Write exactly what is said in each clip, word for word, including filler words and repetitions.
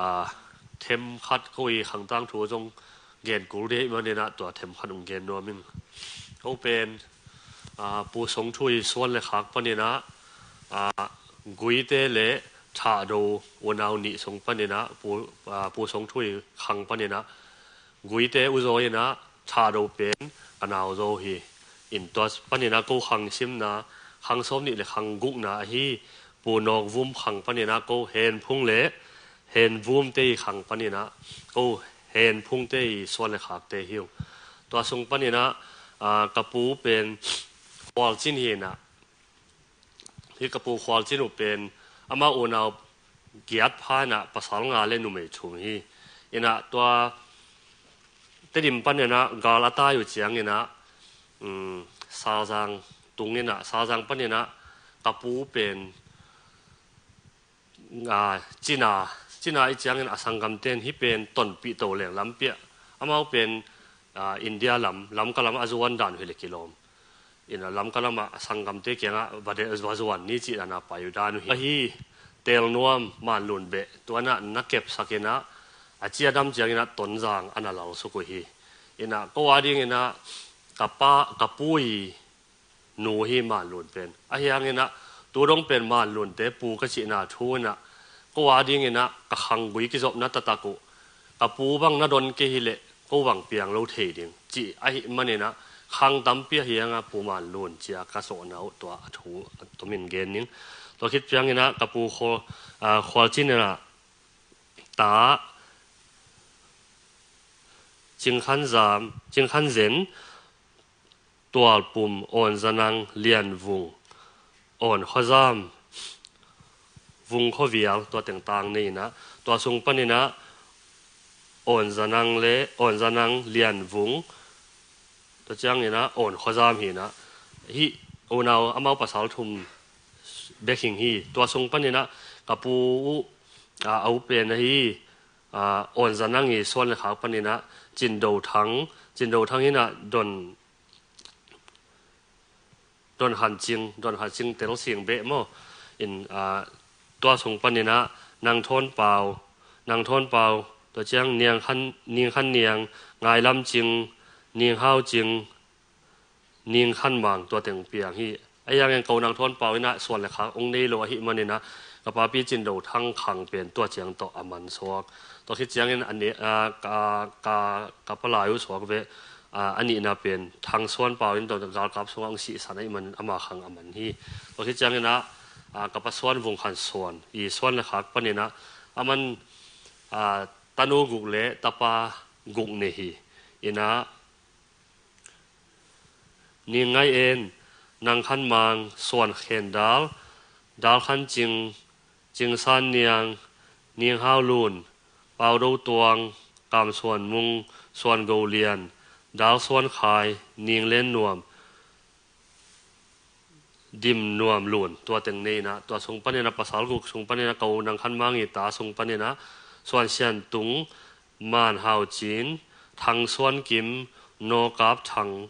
a, themkhat koi khangtang thu jong gen kul ding ahimani na tua themkhat hung gen nom ing. Ko pen, a, Pu Songthui suan le khak pani na, a, Guite le Thado unau ni sung pani na, Pu, a, Pu Songthui khang pani na, Guite u jo ina Thado pen ka nao jo hi. In tua pani na ko khang sim na, khang som ni le khang guk na ahi, Pu Nokvum khang pani na ko Henphung le Henvum te khang pani na ko Henphung te suan le khak te hiu. Tua sung pani na, a, ka pu pen Khualchin hi na, hi ka pu Khualchin u pen ama unau giat pha na pasal nga le numei thum hi. Ina tua Tedim pani na gal a tai u chiang ina, um, Sazang tung ina Sazang pani na ka pu pen, a, China, China i chiang in a sanggam ten hi pen tonpi to leng lampi a. Amau pen, a, India lam, Lamka lam a zuan dan hi le kilom. Ina Lamka lam a sanggam te kiang a va de, va zuan ni chi dan a pai u dan hi. Ahi Telnuam Manlun be, tua na na kep sak ina, a chia dam chiang ina Tonzang ana lal suk u hi. Ina ko a ding ina ka pa, ka pu i nu hi Manlun pen. Ahi hang ina, tu dong pen Manlun te pu ka chi na thu ina, ko a ding ina ka khang gui kizop na ta ta ku. Ka pu bang na don ke hi le, ko bang piang lo thei ding. Chi ahi mani na, khang tampi ahi hang a Pu Manlun chia ka so na u tua a thu, a tumin gen ning. Tua khit piang ina, ka pu kho, a, Khualchin ina, ta, Chingkhan Zam, Chingkhan Zen, Tualpum, Onzanang, Lianvung, Onkhozam, Vung Khovial, tua teng tang nei na, tua sung pani na, Onzanang le, Onzanang, Lianvung, tua chiang ina, Onkhozam hi na, hi, unau, amau pasal thum bek hing hi, tua sung pani na, ka pu u, a, au pen ahi, a, Onzanang i suan le khak pani na, Chindothang, Chindothang hi na, Don, Don Khan Ching, Don Khan Ching tel sing be mo. In, a, tua sung pani na, Nangthonpau, Nangthonpau, tua chiang Niangkhan, Ningkhan Niang, Ngailam Ching, Ninghau Ching, Ningkhan Mang tua teng piang hi. Ahi hang in ko Nangthonpau ina suan le khak ong nei lo ahi mani na, ka papi Chindothang khang pen tua chiang to a man suak. Tua khit chiang in a ne, a, ka, ka, ka palai u suak ve, a, ani na pen Thangsuanpau in to galkap sung ong si san ahi man ama khang a man hi. Tua khit chiang ina, a, ka pa Suanvung Khansuan i suan le khak pani na, aman, a, tanu guk le tapa guk nei hi. Ina, Ningngai En, Nangkhanmang, Suankhendal, Dalkhanching, Chingsanniang, Ninghaolun, Paudoutuang, Kamsuanmung, Suangoulian, Dalsuankhai, Ninglennuam, Dimnuamlun, tua teng nei na, tua sung pani na pasal guk sung pani na ko Nangkhanmang i ta sung pani na, Suansiantung, Manhauchin, Thangsuankim, Nokapthang,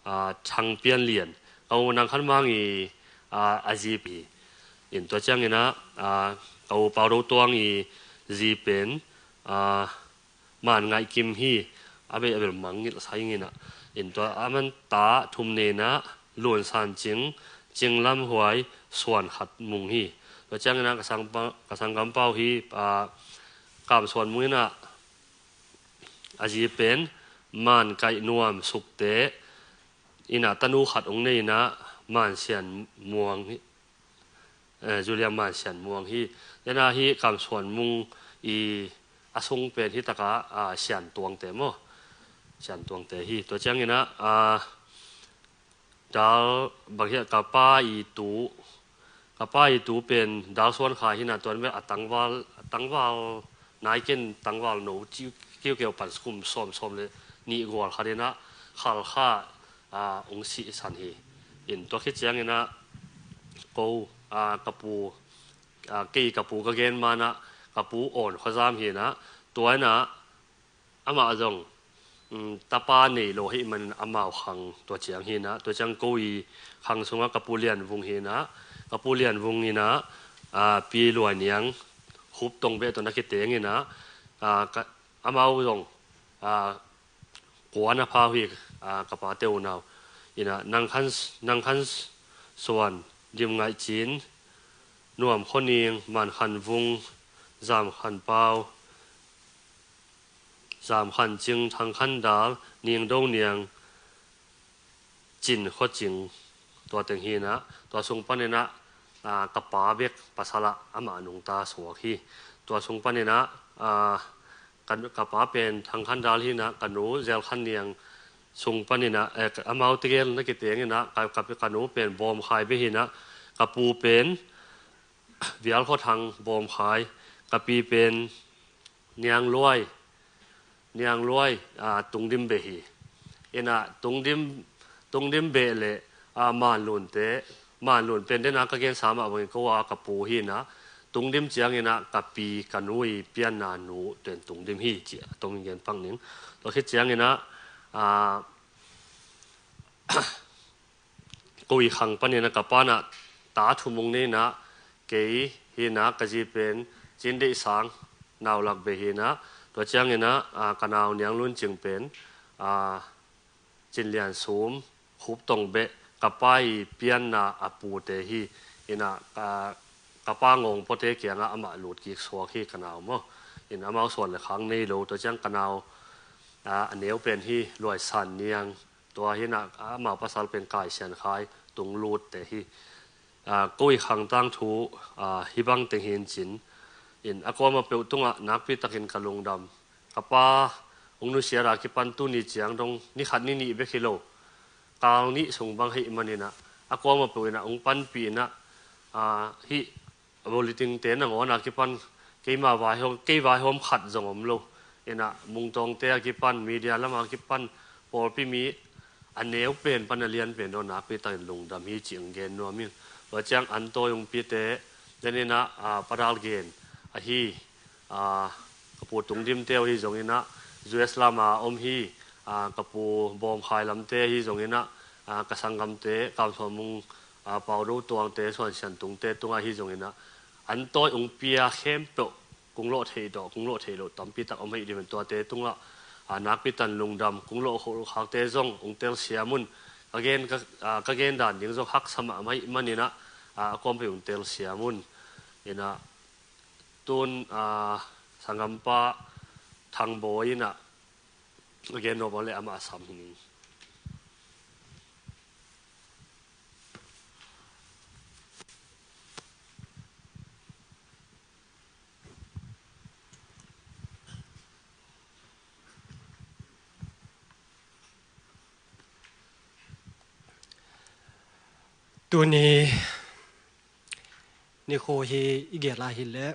a, Thangpianlian. Ko Nangkhanmang i, a, a zipi. In tua chiang ina, a, ko Paudoutuang i zipen, a, Manngaihkim hi, a be a bel mangngil sai ngina. In tua aman ta thum nei na, Lunsanching, Chinglamhuai, Suankhatmung hi. Tua chiang ina ka sangpa, ka sanggampau hi, a, Kamsuanmung ina, a zipen, Mankaihnuam Sukte, ina tanu khat ong nei na, Mansianmuang hi, eh, Julia Mansianmuang hi, ina hi Kamsuanmung i a sung pen hi taka, a, Siantuangte mo. Siantuangte hi. Tua chiang ina, a, Dal, bang hi ka pa i tu, ka pa i tu pen Dalsuankhai hi na tuan ve a tangval, a tangval, naiken tangval no, chiu, kiu keu pan skum som som le ni gual khat ina, Khalkha, a, ong si san hi. In tua khit chiang ina, ko, a, ka pu, a, kei ka pu ka gen mana, ka pu Onkhozam hi na, tua ina, ama jong, um, tapa nei lo hi man amau khang tua chiang hi na, tua chiang ko i khang sunga ka pu Lianvung hi na, ka pu Lianvung ina, a, Pi Luainiang, Khuptong beh toh na kiteng in a, a, ka, amau jong, a, kuan a pha hi, a, ka pa te u nau. In a, Nangkhan, Nangkhan Suan, Dimngaichin, Nuamkhoning, Mankhanvung, Jamkhanpau, Jamkhanching, Thangkhandal, Ningdouniang, Chinkhoching, tua teng hi in a, tua sung pan in a, a, ka pa bek pasal a, ama nung ta suak hi. Tua sung pan in a, a, ka, ka pa pen Thangkhandal hi in a, ka nu Jelkhanniang sung pan in a, eh, ka, amau tegel na kiteng in a, ka, ka, ka nu pen Bawmkhai beh hi in a, ka pu pen Vialkhothang Bawmkhai, ka pi pen Niangluai, Niangluai, a, Tungdim beh hi. In a, Tungdim, Tungdim beh le, a, Manlun te, Manlun pen den a ka gen sa ma bang ko a ka pu hi in a, Tungdim chiang in a ka pi ka nu i pianna nu ten Tungdim hi chi a tong gen pang ning. Tua khit chiang in a, a, Koi khang pan in a ka pa in a ta thum ung nei in a, kei hi in a ka zi pen Chindeisang Naulak beh hi in a, tua chiang in a, a, ka nau Nianglunching pen, a, Chinliansum, Khuptong beh, ka pa i pianna a pu te hi in a, ka, ka pa ngong po te kiang a ama lut kik suak hi ka nau maw. In amau suan le khang nei lo, tua chiang ka nau, a, a neu pen hi Luaisanniang, tua hi in a, amau pasal pen Kaisiankhai, Tunglut te hi. A, koi khang tangthu, a, hi bang teng hin chin. In a koma peuh tung a nakpi takin ka lungdam. Ka pa, hung nusia a kipan tuni chiang dong, ni khat ni nih bek hi lo. Kal nih sung bang hi man in a, a koma peuh in a, hung panpi in a, a, hi, Bulletin te nangawn a kipan, keima vaihom, kei vaihom khat jong om lo. In a, Mungtawng te a kipan, media lam a kipan, pawlpi mi a neu pen pan a lian pen dong nakpi takin lungdam hi chi ing gen nuam ing. Tua chiang Antawi Ungpi te, den in a, a, Pa Dalgen, a hi, a, ka pu Tungdim te u hi zong in a, U S lam a om hi, a, ka pu Bawmkhai lam te hi zong in a, a, ka sanggam te, Kamsawmung, a, Paudou Tuang te, Suansiantung te, tung a hi zong in a, Antawi Ungpi a khempeuh, kung lo thei doh, kung lo thei lo, tampi tak om hi di men tua te tung a, a, nakpi tan lungdam, kung lo khol khak te zong, ung telsiam un, ka gen, ka, a, ka gen dan ding zong haksa mahmah hi man in a, a, a kawm hi ung telsiam un, in a, tun, a, sanggampa Thangboi in a, a gen nop a le ama a sam hi ning. Tuni nikho hi i gel a hi le,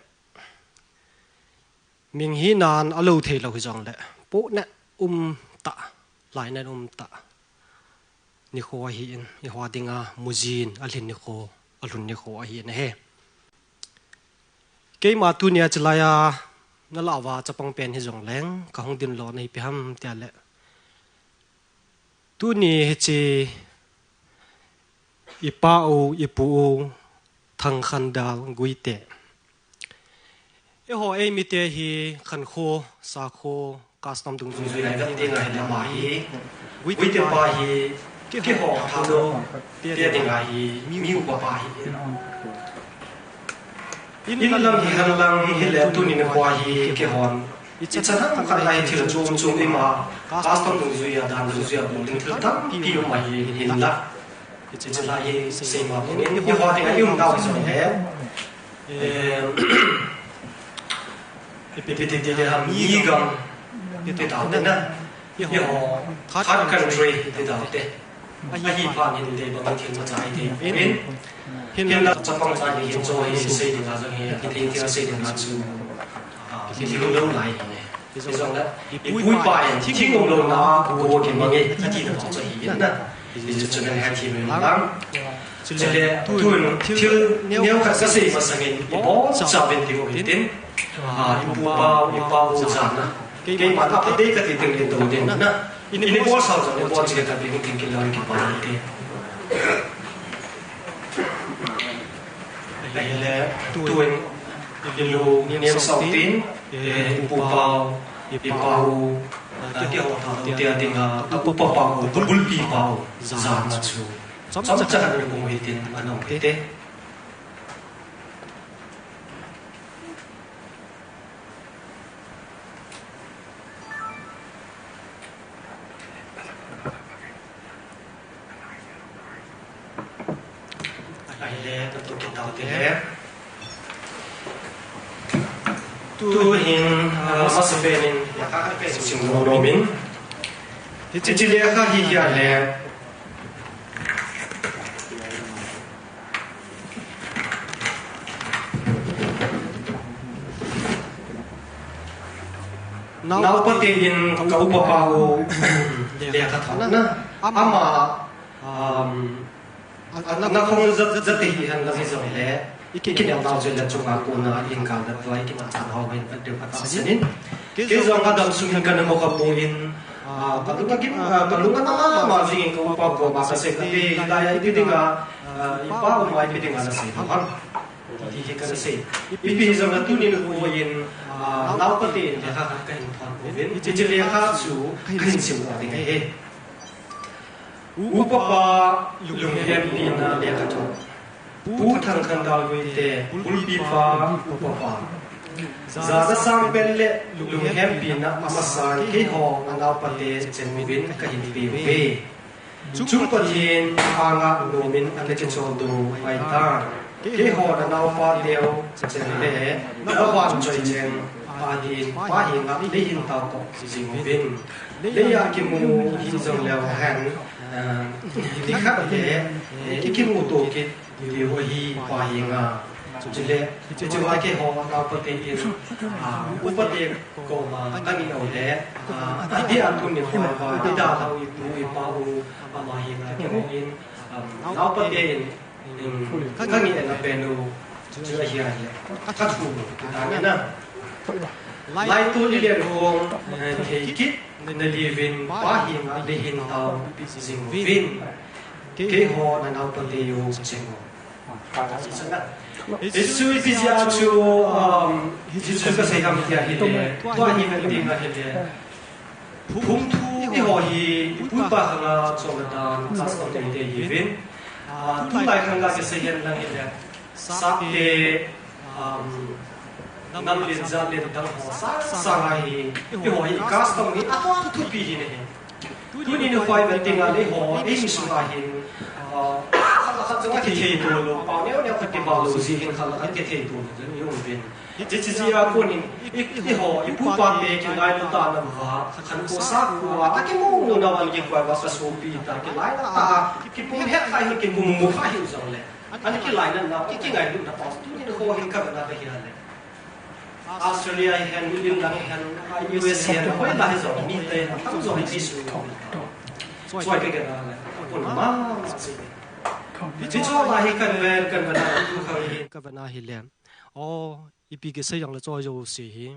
ming hi nan a lo thei lo hi zong le, po ne um ta, lai ne um ta. Nikho ahi in, i hua dinga muzin a lhin nikho, a lhun nikho ahi in he. Keima tunia chilai a na lauva chapang pen hi zong leng, ka hong din lo na hi pi ham tia le. Tuni hi chi i pa u, i pu u, Thangkhandal Guite. Eiho ei mite hi Khankho, Sakho, custom dungzui lai vet ding ahi lama hi. Guite pa hi keiho thalo te ding ahi mi upa pa hi. In lam hi han lang hi le tunin pa hi keihon i chan ham khat lai thil chom chom ima custom dungzui a dan dungzui a bol ding thil tampi um ahi hin la. Hiche lai hi seima bangin, eiho dinga i um nau hi zong le, eh, ipi ti ti le ham, mi gam ti tau te na. Eiho third country ti tau te. Ahi phan hin le bang thil macha hi te. In, hin la chapang cha hi hin cho hi sei dinga zong hi, a kiting thil sei dinga chu, ah, kiting lo lai hi ne. Hizong le, i pu i pa in thing um lo na, ko ki mang e, a ti na bang chu hi in na. Hi chu chu nang ha thi mai lang. Chule, tun thil neo khat ka sei masangin, i bol cha ben ti ko hi tin. Ah, i pu pa, i pa u cha na. Keima ka pa dei ka ti ting in do den na. I bol sa cha, i bol chi ka ti ting ki lo ki pa ti. Ahile, tun Ilu, inem sau tin, eh, Upa Pau, Ipa U, eh, kihou thei tia dinga, Upa Pau, Bulpi Pau, jana chu. Chomcha han imu hitin, ana um hite. Ahile, katu kit tau hite. Tuhin, ah, masapen in, lekha khat kahin sim nom in. Hiche lekha hi ahile, Naopa te in ka upa pa u lekha thot na. Ama, um, ana khong jat, jat te hi hen lang hijongle, i kinel nau jeh le chunga kona in kal dat tua i kinel chan ho hin vet diu ka tahsan in. Kei jong ka dam sung hin kana mo kha poi, ah, ka lunga gim, ah, ka lunga na ma ma jing in ka upa koma ka sei kate, hilai a ipi dinga, ah, i pa u ma ipi dinga na sei ham. Ti hi kana sei. Ipi hijongle tuni nikho in, ah, naopa te in lekha khat kahin thot uvin. Hiche lekha chu kahin sim u ding ahi. Upa pa lunghempina lekha thot. Pu Thangkhandal Guite, Bulpi pa, Upa pa. Jana sangpen le lunghempina amasan keiho anaopa te cheng uvin kahin pe uve. Chung Pathen anga nom in ana kichol doh pai tan. Keiho nanaopa teu cheng le, na vahchoi cheng, Pa din, Pa henga leihin tao toh jing uvin. Leiya kimu hih jongleu hen, eh, nikhat le, eh, i kimuto kit diu ahi Pa henga. Chule, hiche vai keiho naopa te in, ah, upa te koma ka ngeh u le, ah, adeh a tuni nikho a, i dalhau i pu i pa u, ama henga kimu in, um, naopa te in, um, ka ngehna pen u, chu ahi ahile, ka thu, ka ngehna. Laitol i len hong, eh, thei kit nadiuvin Pa henga leihin tao jing uvin. Keiho nanaopa teu cheng u. Hichu ipi jeh a chu, um, hichu kasei ham ti ahile, tua hi vet ding ahile. Phung thu eiho hi, i pu i pa khanga chom dan, custom nei te hiuvin. Ah, tulai khanga kisei hen lang hile. Sap te, um, nam len jat len dang ho sang sang a hi, eiho hi custom hi atuang thupi hi ahi. Tuni nikho i vet ding ahile eiho, eimi sunga hin, ah, khat le khat jong akithei to lou, pao neo neo khat kibah lou jeh hin khat le khat kithei to lou jong i um uvin. Hiche jeh a kon in, i, eiho, i pu i pa te kingailut tah a nam uva, khankho satkho a, akimu nom nau a kikoi uva, kasopi ta, kilai tah a, kipum het kha hi, kipum mu kha hi jongle. Ana kilainat nau, ki, kingailutna pa, tuni nikho hin ka vetna kahi a le. Australia hi hen, New Zealand hi hen, U S A hi hen, hoilai hi jong, mite, atam jo hi Jesu. Choi ka gel a le, apun mama si. Hiche lai hi kan vet, kan vet a, tu khang hi. Ka vetna hi le. O, ipi kisei jongle choi jouse hi.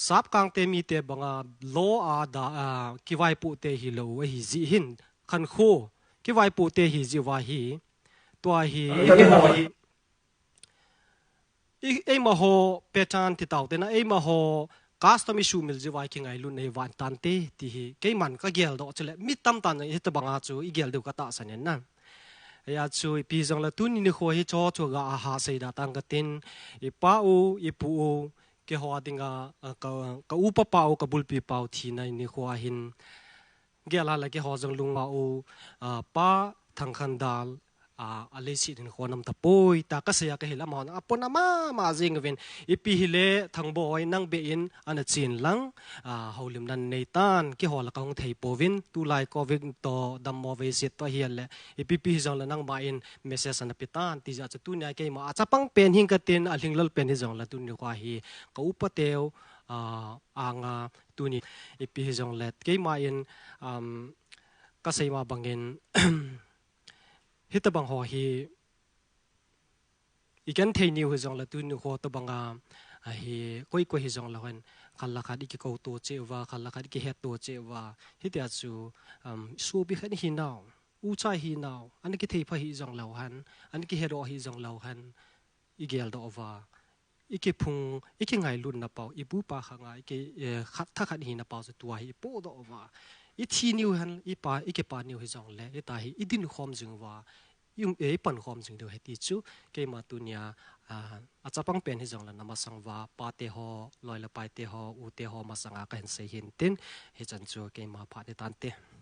Sapkang te mite banga law a da, a, kivaipoh te hilou ahi jeh hin. Khankho, kivaipoh te hi jeh uva hi. Tua hi. I, eimaho pattern ti tau te na, eimaho custom i sumil jeh uva kingailutna i vah tan te, ti hi. Keiman ka geldoh chule, mi tamtah in hitobanga chu i gel diu ka tahsan in na. Hijeh chun ipi jongle tuni nikho hi cho chu ga a ha sei da tang katin, i pa u, i pu u, keiho a dinga, a, ka, ka upa pa u, ka bulpi pa u thina nikho a hin. Gel a le keiho jong lungmong u, a, Pa Thangkhandal, a, aleiset hinkho a um tapoi, tia kasei a kahil a amahon apon a mama jing uvin, ipi hile Thangboi nang beh in ana chen lang, a, houlimna nei tan, keiho la kahung thei pouvin, tulai covid toh dammo vei set toh ahi a le, ipi pi hijongle nangma in message ana pe tan, ti jeh chun tunia keima a chapang pen hing katin, alhinglel pen hijongle tuni nikho hi ka upa teu, a, anga tuni ipi hijongle keima in, um, kasei ma bangin, hitobang ho hi, i genthei niu hijongle tuni nikho tobanga, a hi, koi koi hijongle hen, khat le khat i kikou to cheh uva, khat le khat i kihet to cheh uva, hitia chu, um, sopi khat i hinau, ucha i hinau, ana kithei pha hih jongleu hen, ana kihedoh hih jongleu hen, i geldoh uva, ikiphung, ikingailutna pau, ipupa khanga, iki, eh, khat thakhat hina pau chu tua hi ipodoh uva. Ithi niu hen, ipa, ikipa niu hijongle, ita hi idin khom jing uva, i, eh, ipan khom jing diu ahi ti chu, keima tunia, ah, achapang pen hijongle namasang uva, pate ho, loi le paite ho, ute ho masanga kahin sei hin tin, hichan chu keima phat ni tante.